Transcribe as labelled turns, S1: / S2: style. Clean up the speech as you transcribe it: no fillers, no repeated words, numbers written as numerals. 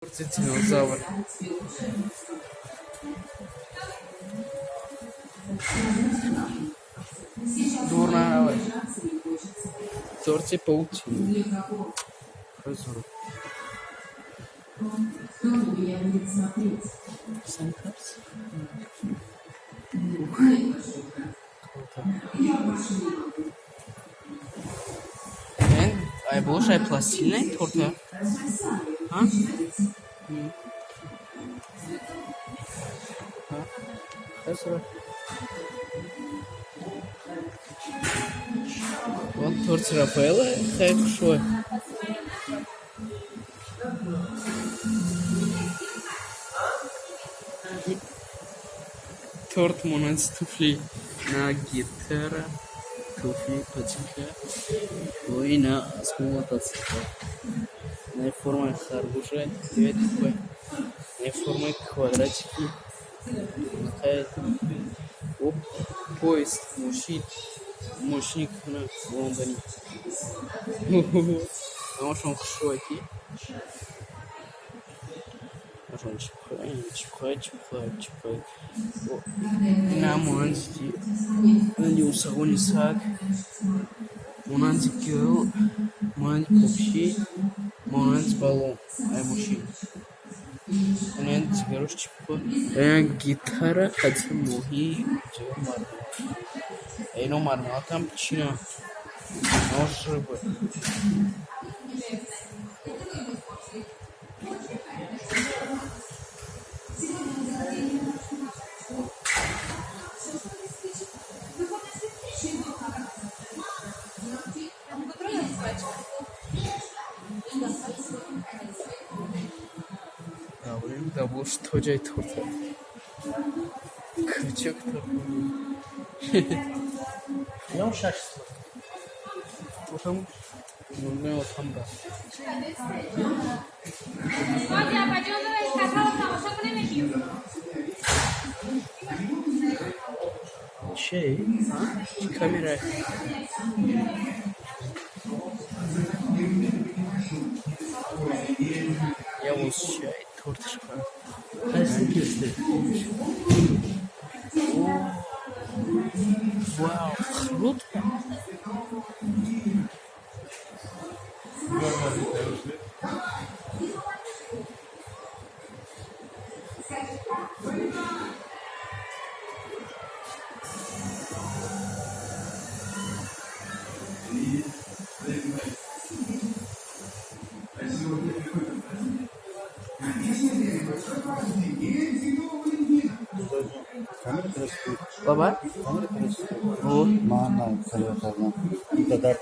S1: Торти динозавр. Дур наравай. Торти паутина. Разор. Санкарс. Эн, ай бош, ай пластилин торта. А? Разор. Вон торт Рафаэла, хай хушой. Торт монанди туфли на гитара, туфли, ботинка, ой, на асбоби мотоцикл. На формаи харгӯша, на формаи квадратики. Поезд, мошин, мошини кӯҳна Лондони. Ҳамашон хушрӯ ки. Ҳамашон чипхай, чипхай, чипхай. Ина монанди усағони саг, монанди гул, монанди покшӣ, монанди баллон, ай мошин. Ина дигарош чипхо. Ина гитара, қадиса моҳӣ, мармелад. Ино мармеладам чина? Нож рыбы. Давлош тоҷаи торта. Кӯчак торт.
S2: Инам 600.
S1: Отам отамда.
S2: Чӣ?
S1: Камера. Я вот чай, тортишка.
S2: Қайсini kesdi?
S1: Вау, круто! Баба?
S2: Камера.
S1: О.
S2: Ман кардам. Дар